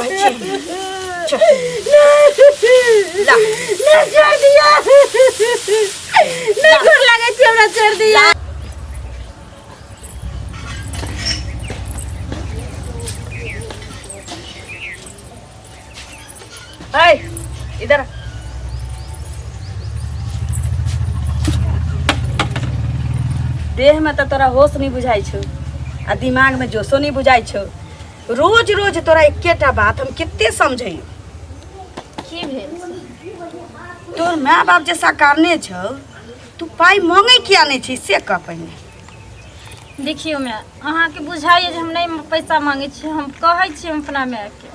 कहै छी। ला। नहीं छोड़ दिया, नहीं गोर लागै छी, हमरा छोड़ दिया। ऐ, इधर आ। देह में तऽ तोरा होश नहीं बुझाइ छौ आ दिमाग में जोशो नहीं बुझाइ छौ। रोज रोज तोरा एकेटा बात हम कते समझैयौ। की भेल? तोर माय बाप जे साकारने छौ, तू पाइ मांगै किया नहि छी से कह पहिने। देखियौ माय, अहाँके बुझाइए जे हम नहि पैसा मांगै छी। हम कहै छी हम अपना मायके,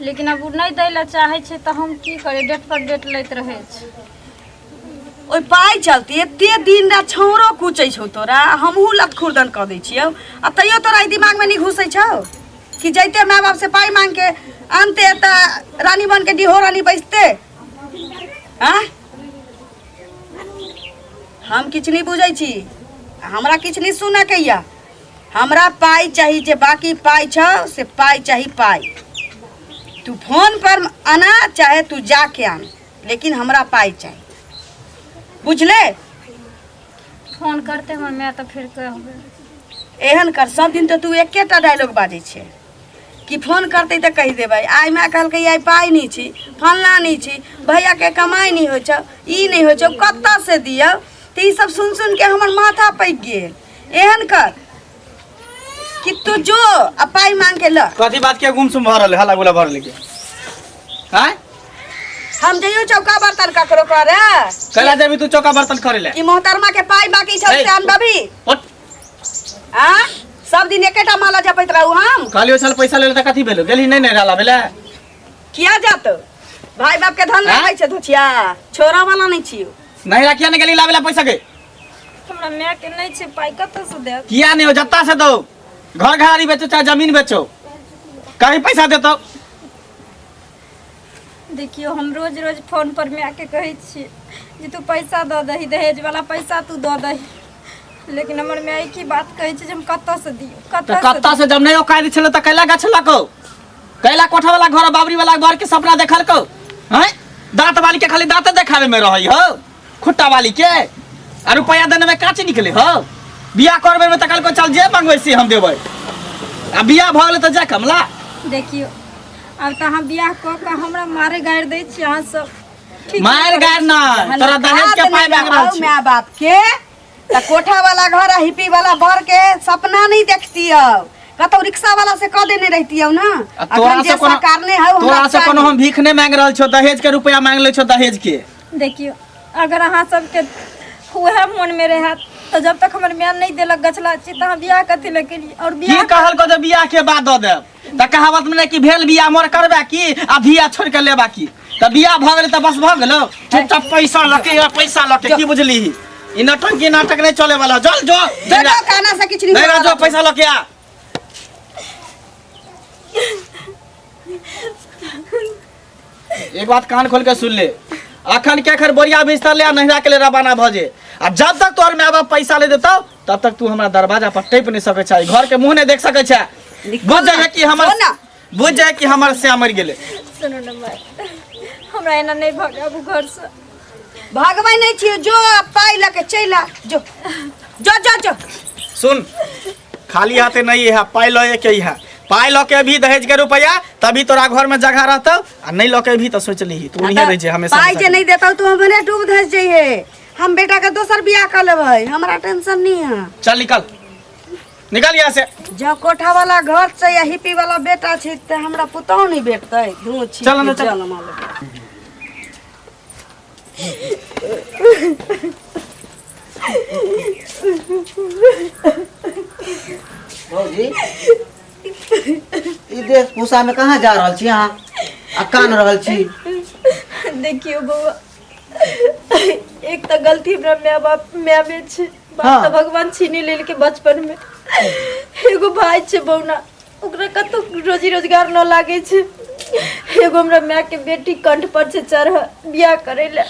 लेकिन आब ओ नहि दै लए चाहै छै तऽ हम की करी? डेट पर डेट लैत रहै छै। ओहि पाइ चलते एते दिन रात छौड़ो कुचै छौ तोरा, हमहूँ लत खुर्दन कऽ दै छियौ, आ तैयो तोरा ई दिमागमे नहि घुसै छौ कि जैते माय बाप से पाइ मांग के आनते तऽ रानी बन के डिहो रानी बैसते। आँ, हम किछु नहि बुझै छी, हमरा किछु नहि सुनऽके यऽ। हमरा पाइ चाही, जे बाकी पाइ छौ से पाइ चाही। पाइ तू फोन पर आना चाहे तू जाके आन, लेकिन हमरा पाइ चाही, बुझले? फोन करते हमर माय तऽ फेर कहबै। एहन कर, सब दिन तऽ तू एकेटा डायलॉग बाजै छै कि फोन करतै तऽ कहि देबै। आइ माय कहलकै आइ पाइ नहि छी, फल्लाँ नहि छी, भैयाके कमाइ नहि होइ छौ, ई नहि होइ छौ, कतऽ से दियौ? तऽ ई सब सुनि सुनि के हमर माथा पकि गेल। एहन कर कि तू जो आ पाइ मांग के ल। कथी बात के गुमसुम भऽ रहल है, हल्ला गुल्ला भऽ रहल है के? आँय? हम जइयो चौका बर्तन ककरो करे? कैला जेबी तू चौका बर्तन करे ले? कि मोहतरमा के पाइ बाकी छौ ए, से अनबभी? उठ। आ सब दिन एकेटा माला जपैत रहू हम? कहलियो छल पैसा ले, तऽ कथी भेलो? गेलही नहि? नहि रहला भेलै? किया जात? भाई बाप के धन आँय? रखै छै धोछिया, छोड़ा वाला नहीं छियो। नहीं राखिया ने गेली लाबेला पैसा के? हमरा माय के नहि छै पाइ, कतऽसँ देत? किया नहीं हो? जत्ता से दो, घर घरारी बेचो चाहे जमीन बेचो, कहीं पैसा देतो। देखियौ, हम रोज रोज फोन पर मायके कहै छियै जे तू पैसा दऽ दही, दहेज वाला पैसा तू दऽ दही, लेकिन हमर माय की बात कहै छै जे हम कतऽसँ दियौ? तऽ कतऽसँ? कत्ता से जब नहीं औकात छलै तऽ कैला गाछ लकौ, कैला कोठा वाला घर, बाबरी वाला घर के सपना देखलकौ? हैं, दांत वाली के खाली दांते देखावे में रहै हो, खुट्टा वाली के आ रुपया देने में काची निकले हो। बियाह करबे में तऽ कहलकौ चल जे मंगबै से हम देबै, आ बियाह भऽ गेलै तऽ जा कमला। देखियौ, आब तऽ अहाँ बियाह कऽ कऽ हमरा मारे गारि दै छी अहाँ सब। ठीक मार गार ना, तोरा दहेज के पाई मांग रहल छी। माय बाप के तऽ कोठा वाला घर आ हिप्पी वाला बर के सपना नहीं देखती हो। कतौ रिक्शा वाला से कह देने रहती हो ना। आ तोरा अखन से जे कोनो सरकार ने हौ, हमरा तोरा से कोनो चाही। हम भीख नहीं मांग रहल छौ, दहेज के रुपया मांग ले छौ, दहेज के। देखियौ, अगर अहाँ सबके उएह मोनमे रहत तऽ जब तक हमर माय नहि देलक गछला छी तऽ अहाँ बियाह कथी लए केलियै? आओर की बियाह कहल को जे बियाह के बाद दऽ देब तऽ कहावत में नहि कि भेल बियाह मोर करबे की आ धिया छोड़ के लेबा की? तऽ बियाह भऽ गेलै तऽ बस भऽ गेलौ। चुपचाप पैसा लके आ, पैसा लके। की बुझली? ई नौटंकी नाटक नहीं चले वाला। चल जो। जो जो, काना से किछु नहीं नहीं होने जो वाला। पैसा लके आ। एक बात कान खोल के सुन ले, अखन के अखन बोरिया बिस्तर ले आ नहिरा के ले रवाना भऽ जे, आ जब तक तोहर माय बाप पैसा ले देतौ तब तक तू हमरा दरवाजा पर टपि नहीं सकै छै, घर के मुंह नहीं देख सकै छै। बुझ जाए कि हमर जो ना। बुझ जाए कि हमर श्याम मरि गेलै। सुनू ने माय, हमरा एना नहि भगाबू घरसँ। भगबै नहीं छियो, जो आ पाइ लऽ के चलि आ, जो जो जो जो। सुन, खाली हाथे नहीं है, पाई लए के है। पाई लऽ के भी दहेज के रुपया तभी तोरा घर में जगह रहतौ, आ नहीं लऽ के भी तो सोच लीही तू नहीं रह जे हमेशा। पाइ जे नहीं देतौ तो हमरे डूब धस जइहे। हम बेटा के दोसर बियाह कर लेबै, हमरा टेंशन नहीं है। चल निकल, निकल यहाँ से। जँ कोठा वाला घर छै या हिप्पी वाला बेटा छै तऽ हमरा पुतहु नहीं भेटतै। धू छी। चल अंदर चल। जनम लेबै। भौजी, ई देश भूषा में कहाँ जा रहल छी अहाँ आ कान रहल छी? देखियौ बौआ, एक तऽ गलती हमरा माय बाप माय में छै, बाप तऽ भगवान छीनी लेलकै बचपन में। एगो भाई छै बौना, ओकरा कतौ रोजी रोजगार न लागै छै। एगो हमरा माय के बेटी कंठ पर छै चढ़ बियाह करै लए।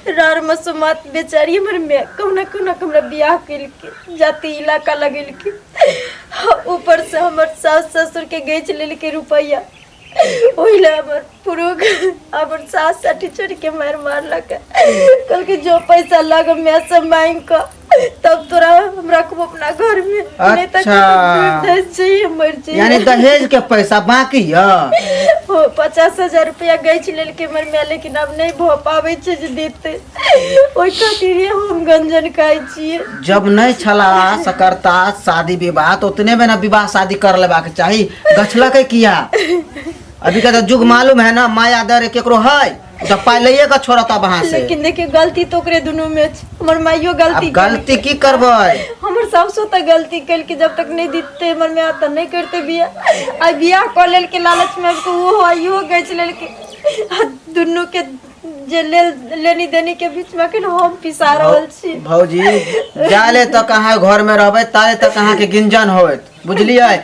रार मसोमात बेचारी हमर माय कहुना कहुना के हमरा बियाह केलकै, जाति इलाका लगेलकै। ऊपर से हमर सास ससुर के गैच लेलकै रुपैआ। ओहि लए हमर पुरुख हमर सास साठी छोड़िके मारि मारलक। कहलकै जो पैसा लग माय से मांगि कऽ तब तोरा हम रखबो अपना घर में, नहीं तो अच्छा। चाहिए मर जाइए। यानी दहेज के पैसा बाकी है। हो 50,000 रुपया गैछ लेलकै हमर माय, लेकिन आब नहि भऽ पाबै छै जे देतै, ओहि खातिर हम गंजन खाइ छियै। जब नहीं छला सकरता शादी विवाह तो उतने में ना विवाह शादी कर लेबाक चाही। गछलकै किया? अभी का तो जुग मालूम है ना, माया दर केकरो है तो पाई लइए के छोड़ता वहां से। लेकिन देखियो गलती तो ओकरे दुनू में छै, हमर माइयो गलती अब गलती की करबै? हमर सासो तऽ गलती केलकै, जब तक नहि दितै हमर माय तऽ नहि करतै बियाह। आ बियाह कऽ लेलकै लालच में आबि कऽ, ओहो आइयो गछि लेलकै। आ दुनू के जे लेनी देनी के बीच में अखन हम पिसा रहल छी। भौजी जाले तक अहाँ घर में रहबै ताले तक अहाँ के गिंजन होयत, बुझलियै?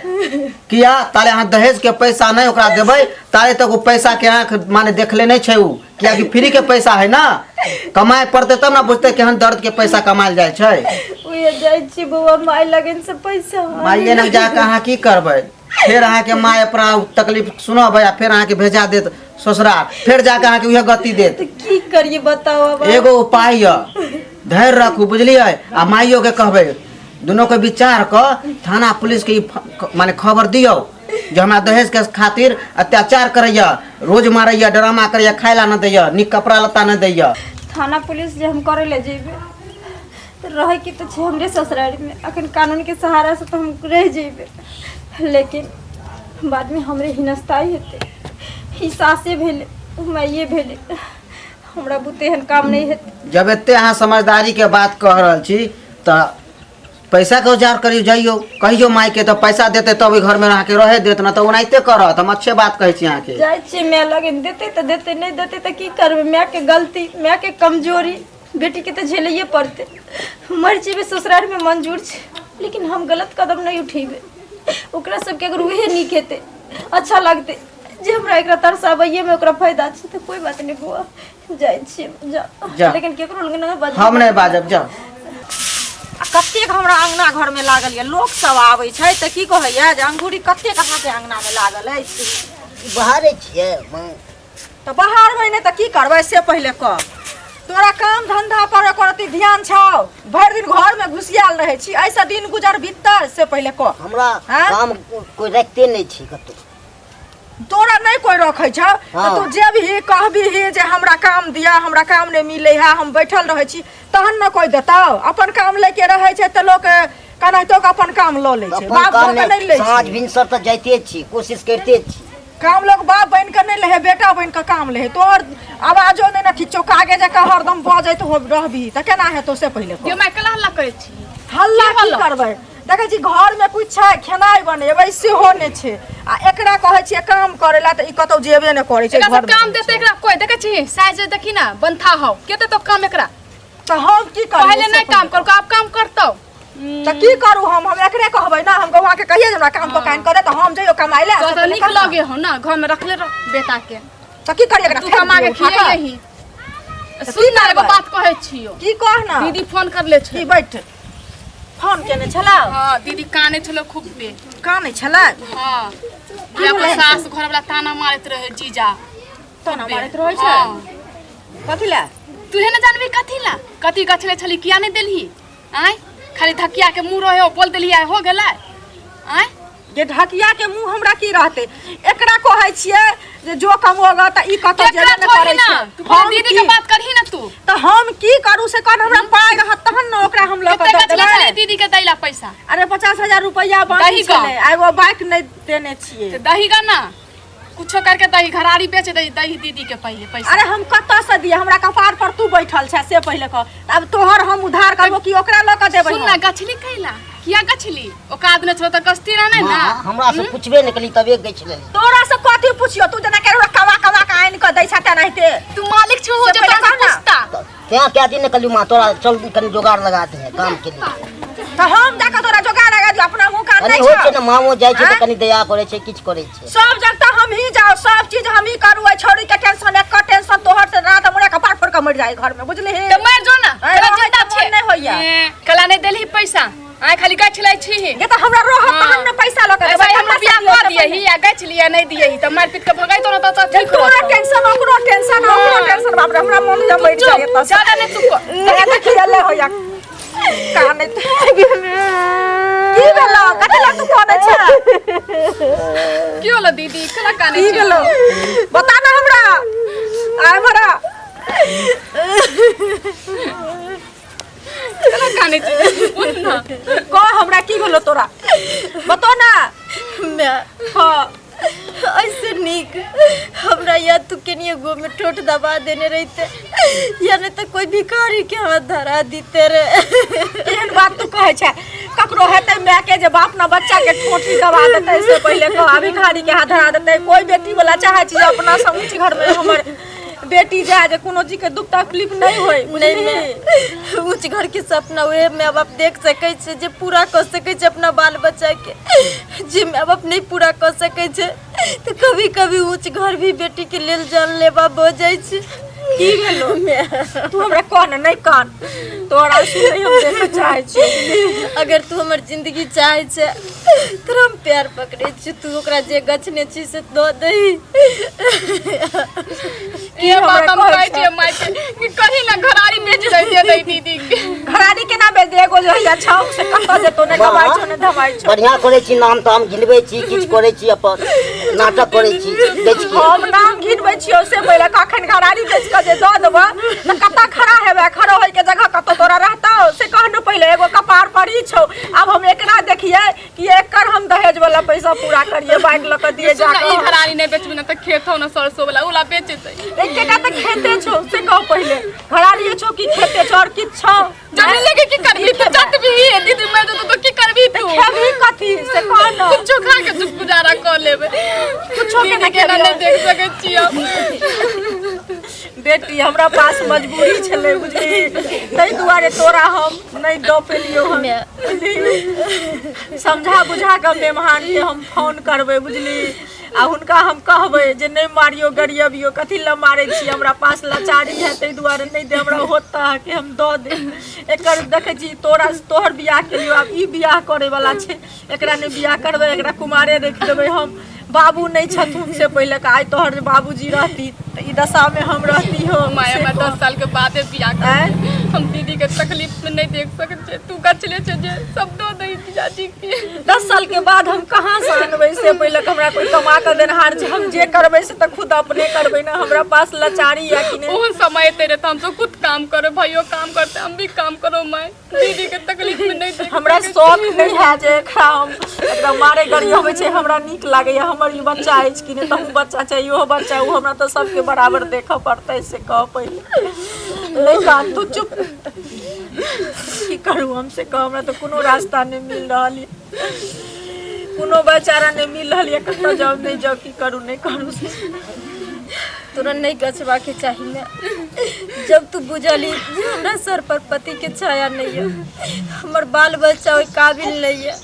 किया ताले अहाँ दहेज के पैसा नहीं ओकरा देबै ताले तक वो पैसा के आँख माने देखले नहीं छै उ, कियाकि फ्री के पैसा है ना, कमाए पड़ते तब ना बुझते केहन दर्द के पैसा कमायल जाइ छै। उहे जाइ छी बौआ माय लगन से पैसा माइये लग जाके अहाँ की करबै? फेर अहाँ के माय अपना तकलीफ सुनबै आ फेर अहाँ के भेजा देत ससुराल, फेर जाके अहाँ के उहे गति देत। तऽ की करिए बताओ अब? एगो उपाय यऽ, धैर्य रखू, बुझलियै? आ माइयो के कहबै दुनू के विचार क थाना पुलिस के माने खबर दियौ जे हमरा दहेज के खातिर अत्याचार करैया, रोज मारैया, ड्रामा करैया, खाय ला न दैया, नीक कपड़ा लत्ता न दैया। थाना पुलिस जे हम करे ले जेबै तऽ रहै के तऽ छै हमरे ससुराल में, अखन कानून के सहारा से तऽ हम रह जेबै, लेकिन बाद में हमरे हिनस्ताई हेतै। ई सासे भेलै, ओ माइये भेलै, हमरा बुते एहन काम नहि हेतै। जब एते अहाँ समझदारी के बात कह रहल छी तऽ पैसा के उजार करियो, जाइयो कहियो माय के तऽ पैसा देते तब ओहि घर में अहाँके रहे देत, ना तऽ ओनाहिते करत। हम अच्छे बात कहै छी अहाँके। जाइ छियै माय लग, देतै तऽ देतै, नहि देतै तऽ की करबै? माय के गलती, माय के कमजोरी बेटी के तऽ झेलैये पड़तै। मरि जेबै ससुराल में मंजूर छै, लेकिन हम गलत कदम नहि उठेबै। ओकरा सबके अगर उहे नीक हेतै, अच्छा लगतै जे हमरा एकरा तरसाबैये में ओकरा फायदा छै तऽ कोई बात नहि बौआ, जाइ छियै जा, जा। लेकिन केकरो लग नहि बाजब। हम नहि बाजब, जाउ। आ कतेक हमरा अंगना घरमे लागल यऽ, लोक सब आबै छै तऽ की कहैया जे अंगूरी कतेक अहाँके अंगनामे लागल अछि। बाहरे छियै माँ? तऽ बाहरबै नहि तऽ की करबै से पहिले कह। तोरा काम धंधा पर एको रत्ती ध्यान छौ? भरि दिन घरमे घुसियाल रहै छी, एहिसँ दिन गुजर बीततै से पहिले कह। हमरा हाँ? काम कोइ रखते नहि छै कतौ। तोरा नहि कोइ रखै छौ तऽ हाँ। तू जेबही कहबीही जे हमरा काम दिअ, हमरा काम नहि मिलै है, हम बैठल रहै छी, तहन ने कोइ देतौ। अपन काम लैके रहै छै तऽ लोक केनाहितो कऽ अपन काम लऽ लै छै, अपन बाप काम भऽ कऽ नहि लै साँझ छै भिनसर तऽ जाइते छी, कोशिश करिते छी। काम लोग बाप बनि कऽ नहि लै है, बेटा बनि कऽ काम लै है। तोहर आवाजो नहि ने ठीक छौ, कागे जकाँ हरदम बजैत हो रहबही तऽ केना हेतौ से पहिले कह। यो माय कला हल्ला करै छी? हल्ला की करबै? देखै छी घरमे कुछ छै खेनाइ बनेबै सेहो नहि छै, आ एकरा कहै छियै काम करै लए तऽ ई कतौ जेबे नहि करै छै। एकरा घरमे सब काम देतै एकरा कोइ? देखै छी साइज देखी ना बंथा हौ, के देतौ काम एकरा? तऽ हम की करियै पहिले से नहि काम करू, आब काम करतौ तऽ की करू हम? हम एकरे कहबै ना, हम गौआ के कहियै जे हमरा काम पर कान करे तऽ हम जइयो कमाइ लए। तो से तऽ पहिले नीक कह ना। लगे हो ना, घर में रखले रह बेटा के। तऽ की करियै एकरा? तू फेंक कमा के दियौ उठा कऽ? खियैही। सुन ना, एगो करबै? बात कहै छियौ। की कह ना। दीदी फोन करले छै। की बैठ फोन केने छला? हाँ, दीदी काने छलो खूब पे। कानै छलै? हाँ, कि अपन सास घर वाला ताना मारैत रहे जीजा। ताना मारैत रहै छै? हाँ। कथी लए? तुहे ने जानबी कथी ला, कथी गछले छली, किया नहीं देलही? आँय, खाली धकिया के मुँह रहे हो, बोल देलही आइ हो गेलै। आँय जे ढकिया के मुंह हमरा की रहते? एकरा कहै छियै जे जो कमोगा तऽ ई कतौ केकरा जेबे नहि थोड़ी करै ना छै। तू हम दीदी की के बात करही ना तू। तऽ हम की करू से कह, हमरा पाइ रहत तहन ने ओकरा हम लऽ कऽ कते दऽ गछले देबै। छली दीदी के दैला पैसा? अरे 50,000 रुपैआ बाकी दही गऽ। छलै, आ एगो बाइक नहि देने छियै। तऽ दही गा ना, कुछो करके दही घरारी बेच दही, दही दीदी के पहिले पैसा। अरे हम कतऽ से दियै? हमरा कपार पर तू बैठल छै से पहिले कह। आब तोहर हम उधार करबो कि ओकरा लऽ कऽ देबै? सुन ना, गछली कैला, किया गछली? औकात नहि छलो तऽ गछती रहै ना। माँ, हमरा से पूछबे नहि केली तबे गछि लेली। तोरा से कथी पुछियो? तू जेना केकरो कमा कमा के आनि कऽ दै छ तेनाहिते। तू मालिक छू से जे पहिले तोरा से कह ना। पूछता। तैं कए दिन कहलियौ माँ तोरा चल कनि जोगाड़ लगा दे काम के लिए। तऽ हम जाकऽ तोरा जोगाड़ लगा दियौ? अपना मुँह कान कनि नहि होइ छै छौ ने, मामो जाइ छै तऽ आँय? कनि दया करै छै, किछु करै छै। सब जग तऽ हम ही जाओ, सब चीज हम ही करू। एहि छौड़ी के टेंशन एक टेंशन तोहर से रात मुड़ा कपार फोड़ के मरि जाए घर में, बुझलिही? तऽ मरि जो ना, ऐ, तोरा रहै जिंदा के मोन छै नहि होइया। ए, कला नहि देलही पैसा? आय खाली गछ लै छी ये तऽ हमरा रहत तहन ने पैसा लऽ के ऐसा देबै ही हमरा हमरा बियाह कऽ दियही आ गछ लिया नहीं दियही तऽ मारि पीट के भगाई तो ना तऽ ठीक तोरा रहतौ। टेंशन ओकरो टेंशन ओकरो टेंशन बाप रे हमरा मन जब बैठ चुप, जाए तऽ ज्यादा नहीं तू कर। देखा तऽ खियले होया काने की भेलो कथी ला तू काने छै की होलो दीदी केना कानै की छी? भेलो बता ना हमरा आय हमरा केना कानै छी दीदी? बोल ना। कह हमरा की भेलो तोरा बतो ना मैं हाँ ऐसे नीक हमरा या तू केनियो गो में ठोट दबा देने रहते या नहीं तो कोई भिखारी के हाथ धरा दीते रे एहन बात तू कहै छै ककरो हेतै माय के जे बाप ना बच्चा के ठोठी दबा देतै से पहिले कह भिखारी के हाथ धरा देतै कोई बेटी वाला चाहै छै जे अपना से ऊँच घर में हमर बेटी जाय जे कोनो चीज के दुख तकलीफ नहीं होय नहीं बुझलिही नहीं ऊंच घर के सपना उहे माय बाप देख सकै छै जे पूरा कऽ सकै छै अपना बाल बच्चा के जे माय बाप नहीं पूरा कऽ सकै छै तऽ कभी कभी ऊंच घर भी बेटी के लेल जानलेवा भऽ जाइ छै की भेलो तू हमरा कह ने नहीं कान तोरा सुनै हम देखऽ चाहै छियौ अगर तू हमर जिंदगी चाहे छै तोरा हम प्यार पकड़े छी तू ओकरा जे गछने छी से दऽ दही ये बात हम हमरा कहै कहै छियै माय के कि कहीं ना घरारी बेच दै दे दै दीदी के घरारी केना बेच दे एगो जे होइया छौ से कतऽ जेतौ नहि कमाइ छौ नहि धमाइ छौ बढ़िआँ करै छी नाम ताम घिनबै छी किछु करै छी अपन नाटक करै छी बेच के हम नाम घिनबै छियौ से पहिले कखन घरारी बेच कऽ जे दऽ देबऽ तऽ कतऽ खड़ा हेबै खड़ा होइके जगह कतऽ तोरा रहतौ से कह ने पहिले एगो कपार पर ई छौ आब हम एकरा देखियै कि एकर हम दहेज वाला पैसा पूरा करियै बाइक लऽ कऽ दिए जा सुन ना, ई कऽ घरारी नहीं बेचबी ना तऽ खेत हौ ना सरसों वाला ओला बेच देतै एकेटा तऽ खेते छौ से कह पहिले घरारिये छौ कि खेते छौ और किछु छौ जमीन लेके की करबी तू जत भी दीदी मैं तो की करबी तू खेबही कथी से कह न कुछो खा के तू गुजारा कर लेबे कुछो के दीदी के ना नहीं देख सकै छियै बेटी हमरा पास मजबूरी छलै बुझली ताहि दुआरे तोरा हम नहि दऽ पेलियौ हम बुझली समझा बुझा कऽ मेहमानके हम फोन करबै बुझली आ हुनका हम कहबै जे नहि मारियौ गरियबियौ कथी लए मारै छी हमरा पास लाचारी है ताहि दुआरे नहि दे हमरा होत अहाँके हम दऽ देब एकर देखै छी तोरा तोहर बियाह केलियौ आब ई बियाह करैवला छै एकरा नहि बियाह करबै एकरा कुमारे राखि देबै हम बाबू नहि छथुन से पहिले आइ तोहर जे बाबूजी रहती तऽ ई दशामे हम रहती हो माय से हमरा कह। 10 साल के बादे बियाह आँय? कर हम दीदी के तकलीफ में नहीं देख सकते छियै तू गछले छै जे सब दऽ दै चाची के 10 साल के बाद हम कहाँ से अनबै से पहिले हमरा कोई कमा कऽ देनहार छै हम जे करबै से तऽ खुद अपने करबै ने हमरा पास लाचारी या कि नहि ओहन समय एते रहे तऽ हमसब खुद काम करो भाइयो काम करते हम भी काम करो माय दीदी के तकलीफ में नहीं देख हमरा शौक नहि है जे एकरा हम एकरा मारे गरियबै छै हमरा नीक लागैया हमर ई बच्चा अछि कि नहि तऽ हम बच्चा छै इहो बच्चा ओ हमरा तऽ सबके बराबर देखऽ पड़तै से कह पहिले नहि कान तू चुप की करू हम से कह हमरा तऽ कोनो रास्ता नहि मिल रहल यऽ कोनो बेचारा नहि मिल रहल यऽ कतऽ जाउ नहि जाउ की करू नहि करू से तोरा नहीं गछबा के चाही ने जब तू बुझली जे हमरा सर पर पति के छाया नहीं है हमर बाल बच्चा ओहि काबिल नहीं है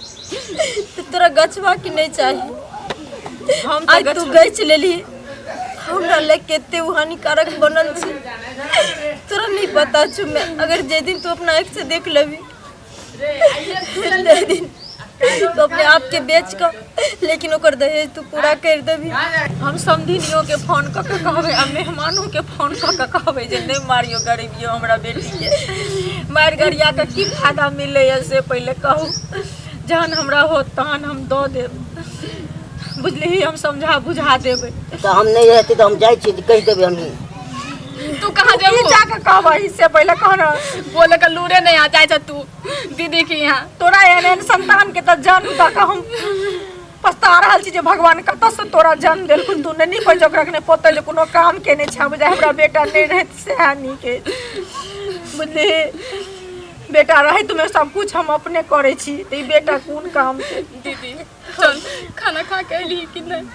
तो तोरा गछबा के नहीं चाही हम आइ तऽ तू गछि लेली हमरा लए कते ओ हानिकारक बनल छै तोरा नहीं पता छौ मैं अगर जे दिन तू अपना आँखि से देख लेबी ताहि दिन तू अपने आप के बेच कऽ लेकिन ओकर दहेज तू पूरा कर देबी हम समधिनियो के फोन कऽ के कहबै आ मेहमानो के फोन कऽ के कहबै जे नहि मारियो गरीबियो हमरा बेटीके मारि गरिया के की फायदा मिलैए से पहिले कहू जहन हमरा होत तहन हम दऽ देब बुझलिही हम समझा बुझा देबै तऽ हम नहि रहती तऽ हम जाइ छी तऽ कहि देबै हमही तू कहाँ की जेबू जाके कहबही से पहिले कह न बोले के लूरे नहीं आ जाए छ तू दीदी के यहाँ तोरा एहन एहन संतान के तऽ जन्म दऽ कऽ हम पछता रहल छी जे भगवान कतऽसँ तोरा जन्म देलखुन तू नहि नीपै जोकरक नहि पोतै जे कोनो काम केने छै बुझाइ हमरा बेटा नहि रहैत सएह नीक अछि बुझलिही बेटा रहैतमे सब कुछ हम अपने करै छी तऽ ई बेटा कोन काम के दीदी चल खाना खा के अयली कि नहीं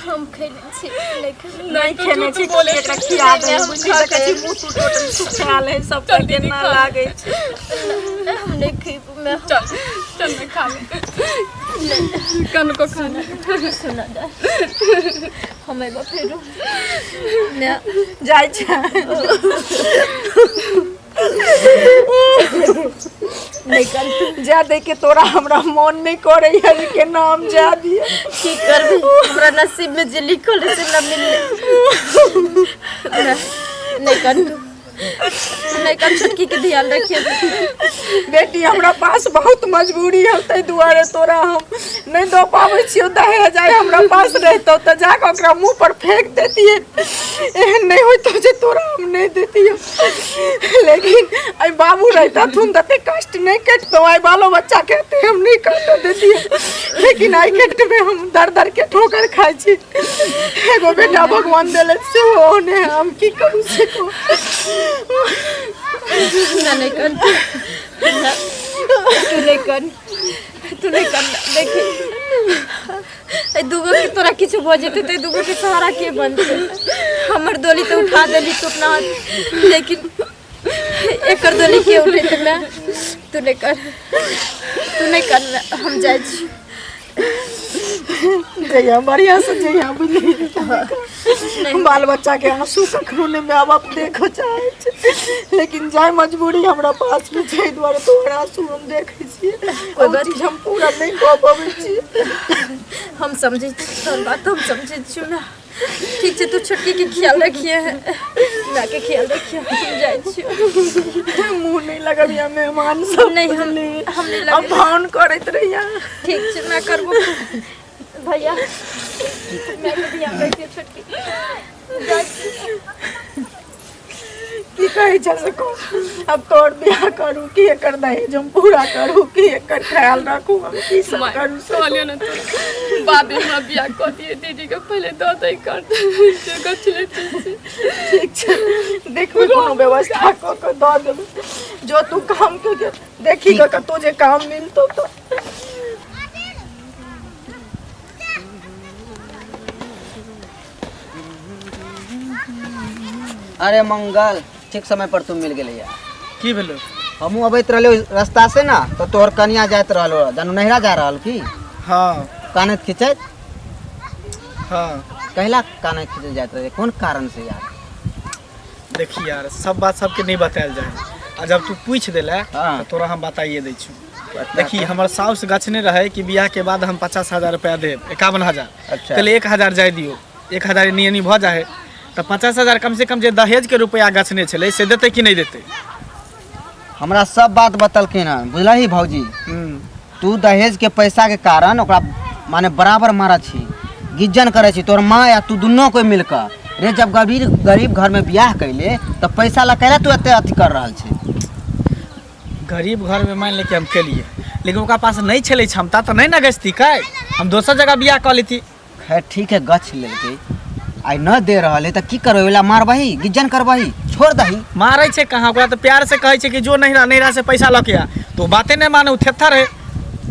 हम खैले छी नहि खेले नहि तू खेने झूठ छी बोले एकरा खिया दे हम बुझी खा देखै छी के मुँह तू टोटल सुखायल है सब चल दीदी, केना खा ले। लागै छै हम नहि खेबू मैं चल चल मैं खा ले कन को खाना सुना दा हम एबो फेरू मैं जाइ छै नहि कर तू। जा दे के तोरा हमरा मन नहीं करे है के नाम जा दिए। की करबी, हमरा नसीब में जे लिखल रहे से ना मिलले। नहीं कर तू, नहीं कर, छोटकी के ध्यान रखिए। बेटी हमरा पास बहुत मजबूरी है, ताहि दुआरे तोरा हम नहीं दऽ पाबै छियौ दहेज। आइ हमरा पास रहितौ तऽ जाकऽ ओकरा मुँह पर फेंक देतियै, एहन नहि होइतौ जे तोरा हम नहि देतियौ। लेकिन आइ बाबू रहितथुन तऽ एते कष्ट नहि कटितौ, आइ बालो बच्चाके एते हम नहि कष्ट देतियै। लेकिन आइ के डेटमे हम दर दर के ठोकर खाइ छी। एगो बेटा भगवान देलथि सेहो ओहने, हम की करू से कहू। ना नहीं कर तू, ना, तू नहीं कर, तू नहीं कर। देखी एहि दूगो के तोरा किछु भऽ जेतै तऽ एहि दूगो के सहारा के बनतै? हमर डोली तऽ उठा देली तू अपना हाथ, लेकिन एकर डोली के उठेतै? मैं तू नहीं कर, तू नहीं कर, हम जाइ छी। जइया बढ़िया से जइया, बुझली? बाल बच्चा के आंसू कखनो नहि माय बाप देखऽ चाहै छै, लेकिन जाय मजबूरी हमरा पास में छै दुआरे तोहर आंसू हम देखै छियै, कोइ बात चीज हम पूरा नहि कऽ पबै छियै। हम समझै छी तोहर बात, हम समझै छियौ ना। ठीक छै, तू छोटकी के ख्याल रखिए, माय के ख्याल रखिए, हम जाइ छियौ। मुँह नहि लगबिया मेहमान सब। नहि, हम नहि अब लगेबै। फोन करैत रहिया। ठीक छै, मैं करबो। भैया, माय के ध्यान रखिए, छोटकी जाइ छी। की कहै छै से कह, अब तोहर बियाह करू कि एकर दहेज हम पूरा करू कि एकर ख्याल राखू, हम की सब करू से कह। कहलियो ना तोरा बाद में हमरा बियाह कऽ दिए, दीदी के पहिले दऽ दै कर जे गछले छी। ठीक छै, देखबै कोनो व्यवस्था कऽ कऽ दऽ देबै। जो तू काम के देखी कऽ कतौ जे काम मिलतौ तऽ। अरे मंगल, ठीक समय पर तू मिल गेलै यार। की भेलो? हमहूँ अबैत रहलियो रास्ता से ना, तो तोहर कनिया जाइत रहलो, जानू नैहरा जा रहल की? हाँ। कानैत खिंचैत। हाँ। कहला कानैत खिंचैत जाइत रहे, कोन कारण से यार? देखी यार, सब बात सबके नहीं बतायल जाए, आ जब तू पूछ देला हाँ। तो तोरा हम बताइए दै छी। देखी, हमर साउस गछने रहे कि बियाह के बाद हम 50,000 रुपया देब, 51,000। अच्छा। कहले 1,000 जाय दियौ, 1,000 एनी एनी भऽ जाए तऽ 50,000 कम से कम जे दहेज के रुपया गछने छलै से देतै कि नहीं देतै? हमरा सब बात बतलखिन हन, बुझलही भौजी? तू दहेज के पैसा के कारण ओकरा माने बराबर मारा छी, गिज्जन करै छी, तोहर माँ या तू दुनू कोई मिलकर रे। जब गरीब गरीब घर में बियाह कैले तऽ पैसा ला कैला तू एते अथी कर रहल छी? गरीब घर में मान ले कि हम केलिए, लेकिन ओकरा पास नहीं छलै क्षमता तऽ नहीं ने गछती, कै हम दोसर जगह बियाह कऽ लेती। खैर ठीक है, गछ लेलकै, आइ न दे रहल है तऽ की करबै? ओला मारबही, गिज्जन करबही? छोड़ दही। मारै छै कहाँ ओकरा, तऽ प्यार से कहै छै कि जो नहिरा नहिरा से पैसा लऽ के आ, तो बाते नहीं माने, उ थेथर है,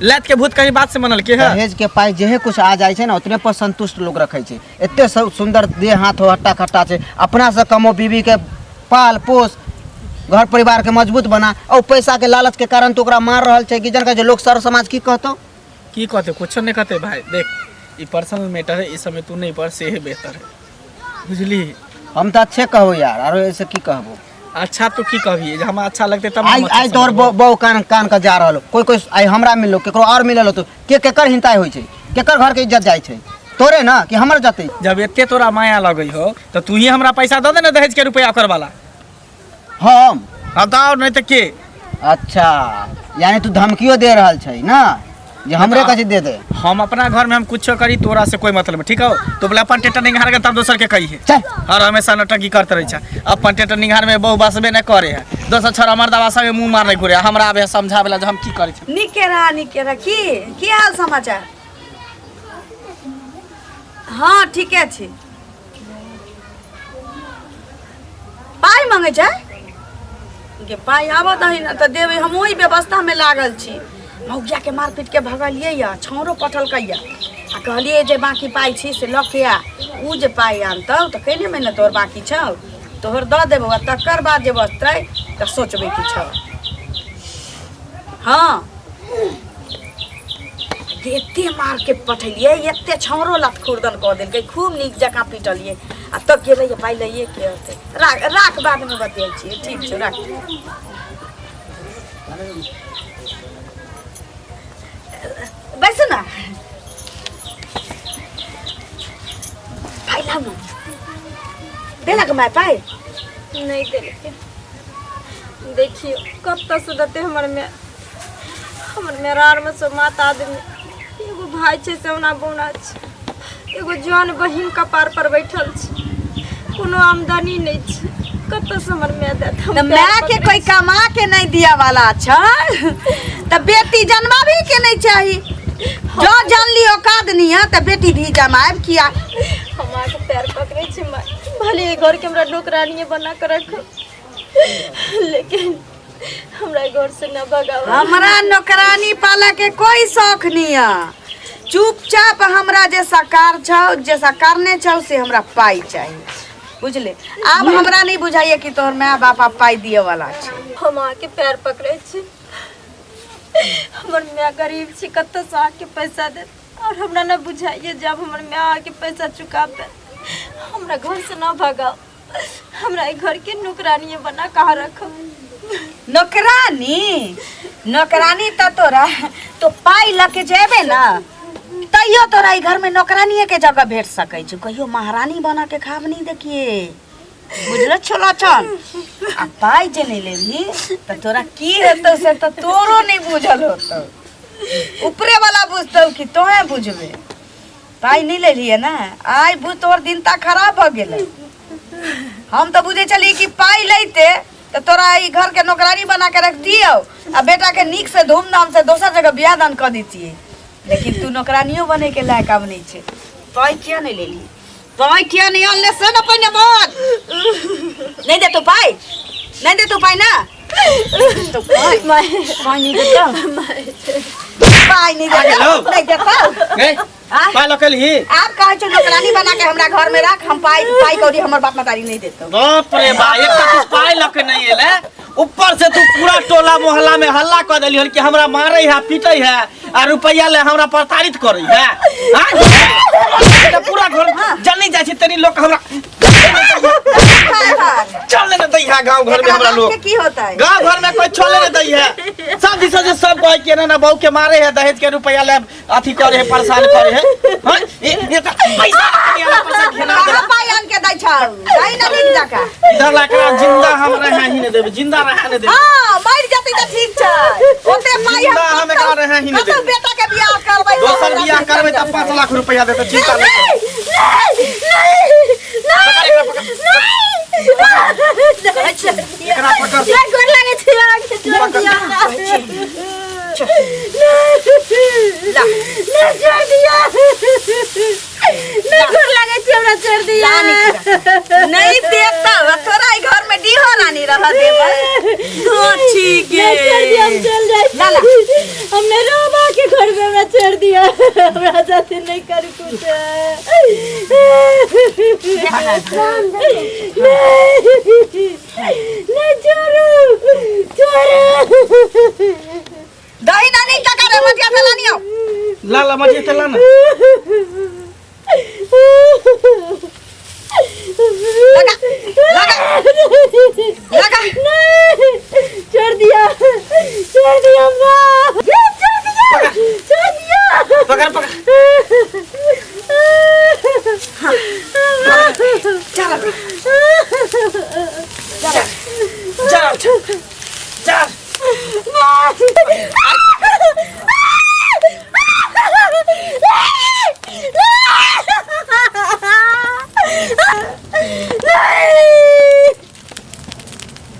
लात के भूत कहीं बात से मनल के है। दहेज के पाइ जेहे कुछ आ जाइ छै ने, उतने पर संतुष्ट लोग रखै छै। एते सब सुंदर देह हाथ हो, हट्टा खट्टा छै, अपना से कमो, बीवी के पाल पोस, घर परिवार के मजबूत बना, और पैसा के लालच के कारण तो ओकरा मार रहल छै, गिज्जन कहै छै। लोग सर समाज की कहतौ? की कहते? कुछो नहीं कहते भाई। देख, ई पर्सनल मैटर है, इस समय तू नहीं पढ़ से ही बेहतर है, बुझली? हम तऽ अच्छे कहबो यार, आरो ऐसे की कहबो? अच्छा तू की कहबी जे हमरा अच्छा लगते तब आइ हम अच्छा आइ तोहर समझबो। बहु कान कान के जा रहल हो। कोई कोई आइ हमरा मिललो, केकरो और मिलल होतो, के केकर हिंताइ होइ छै, केकर घर के इज्जत जाइ छै? तोरे ना कि हमर जतै? जब एते तोरा माया लगै हो तऽ तू ही हमरा पैसा दऽ दे ने दहेज के रुपया ओकर वाला। हम? हाँ तऽ आओर नहीं तऽ के। अच्छा, यानी तू धमकियो दे रहल छै ना जे हमरे कथी दे दे? हम अपना घर में हम कुछो करी, तोरा से कोई मतलब नहीं, ठीक हो? तो बोले अपन टेटर निहार के तब दोसर के कही है। चल। और हमेशा नौटंकी करते रहे छै, अपन टेटर निहार में बहु बसबे नहीं करे है, दोसर छोरा मर्दावा संगे मुंह मारने घुरे, हमरा आबे समझावे ला जे हम की करे छी। नीके रहा, नीके रहा। की की हाल समाचार? हाँ ठीके छी। पाइ मंगै छै गे? पाइ आबऽ दही ने तऽ देबै, हम ओहि व्यवस्थामे लागल छी। मौगियाके मारि पीट के भगलियै यऽ, छौड़ो पठलकै यऽ आ कहलियै जे बाँकी पाइ छी से लऽ के आ। ओ जे पाइ आनतौ तऽ कने मने तोहर बाँकी छौ, तोहर दऽ देबौ, आ तकर बाद जे बचतै तऽ सोचबै किछो। हाँ एते मार के पठेलियै, एते छौरो लत खुर्दन कऽ देलकै, खूब नीक जकाँ पिटलियै आ तब गेलै पाइ लैए के होतै। राख राख, बादमे बतियाइ छियै। ठीक छौ, राख। बैसू ना, पाइ लाउ ना। देलक माय पाइ? नहि देलकै। देखियौ कतऽ से देतै हमर माय। हमर मेहरारमे सब मात आदमी, एगो भाय छै से ओना बौना छै, एगो जवान बहिन कपार पर बैठल छै, कोनो आमदनी नहि छै, कतऽ से हमर माय देत? हम तऽ पैर माय के पकड़ै कोई कमा के नहीं दिया वाला छै तऽ बेटी जन्माबी के नहीं चाही। जो जानली औकात नहीं है तऽ बेटी भी जमाएब किया? हम अहाँके पैर पकड़ै छी माय, भले एहि घरके हमरा नौकरानिए बना कऽ रखू, लेकिन हमरा घर से न भगाओ। हमरा नौकरानी पाला के कोई शौक नहीं है। चुपचाप हमरा जे सकार छौ, जे सकारने छौ, से हमरा पाई चाहिए, बुझले? आब हमरा नहीं बुझाइए कि तोहर माय बाप आब पाई दिए वाला छै। हम अहाँके पैर पकड़ै छी, हमर माय गरीब छी, कतऽसँ अहाँके पैसा देत? और हमरा न बुझाइए जब हमर माय अहाँके पैसा चुका पायत। हमरा घर से न भगाओ, हमरा एहि घर के नौकरानिए बना कहाँ रखब। नौकरानी? नौकरानी तऽ तोरा तो पाई लऽ के जेबे ना तैयो तोरा ई घर में नौकरानिए के जगह भेट सकै छै, कहियो महारानी बना के खाब नहीं देखिए, बुझलो छोला छन? आ पाई जे नहीं लेबही तऽ तोरा की हेतौ से तऽ तोरो नहीं बुझल होतौ, ऊपरे वाला बुझतौ कि तोहे बुझबे। पाई नहीं लेलिए ना, आइ बुझ तोहर दिन ता खराब भऽ गेलै। हम तऽ बुझै छलियै कि पाई लैते तऽ तोरा ई घर के नौकरानी बना के रख दियौ आ बेटा के नीक से धूमधाम से दोसर जगह बियाह दान कऽ दितियै, लेकिन तू नौकरानियो बने के लायक आब नहीं छै। पाई किया नहीं लेली? पाई किया नहीं अनले से ना पहिने बोल। नहीं दे तो पाई, नहीं दे तो पाई ना तो पाई, पाई नहीं देता, पाई नहीं देता, नहीं देता। ए, पाइ लऽ के एलही? आप कहै छौ नौकरानी बना के हमरा घर में राख, हम पाई पाई कौड़ी हमर बाप मतारी नहीं देतौ। बाप रे बा, एक तऽ तू पाइ लऽ के नहीं एले, ऊपर से तू पूरा टोला मोहल्ला में हल्ला कऽ देली हन कि हमरा मारे है, पीटे है आ रुपैया ले हमरा प्रताड़ित करे है। हाँ? तऽ पूरा घर जनी जाइ छै तनी लोक हमरा चल ने दै है गांव घर में हमरा लोग के की होता है? गांव घर में कोई चले ने दै है। सब दिशा से सब कहे कि ना ना बहू के मारे है, दहेज के रुपैया ले अथी करे है, परेशान करे है। हाँ? ये तो पैसा नहीं आला, पैसा घेना दे। कहाँ पाई आन के दै छौ? दै ना नीक जकाँ। इधर लाकड़ा जिंदा हम रहे ही नहीं देबे, जिंदा रहे नहीं देबे। हाँ, मर जतै तऽ ठीक छै, ओते पाई हम जिंदा हम एकरा रहे ही नहीं कतौ देबे। बेटा के बियाह करबै, दोसर बियाह करबै तऽ 5 लाख रुपया देतै, चिंता नहीं कर। एकरा पकड़। गोर लागै छी अहाँके, छोड़ि दिअ हमरा। नहि छोड़ि दिअ, नहि, गोर लागै छी, हमरा छोड़ि दिअ। नहीं देता तोरा ई घर में डीहो रानी रह देबै तो ठीक है। नहीं छोड़ दिया, हम चल जाए। ला, ला। हम नहीं रहब के घर में, हमरा छोड़ दिया, हमरा साथे नहीं कर कुछ। नहीं नहीं, छोड़ू छोड़ू। दही नानी का करे मटिया से लानी आओ। ला ला मटिया से ला ना। लगा लगा लगा। नहीं, छोड़ दिया, छोड़ दिया हमरा, छोड़ दिया, छोड़ दिया। पकड़ पकड़। चल चल चल।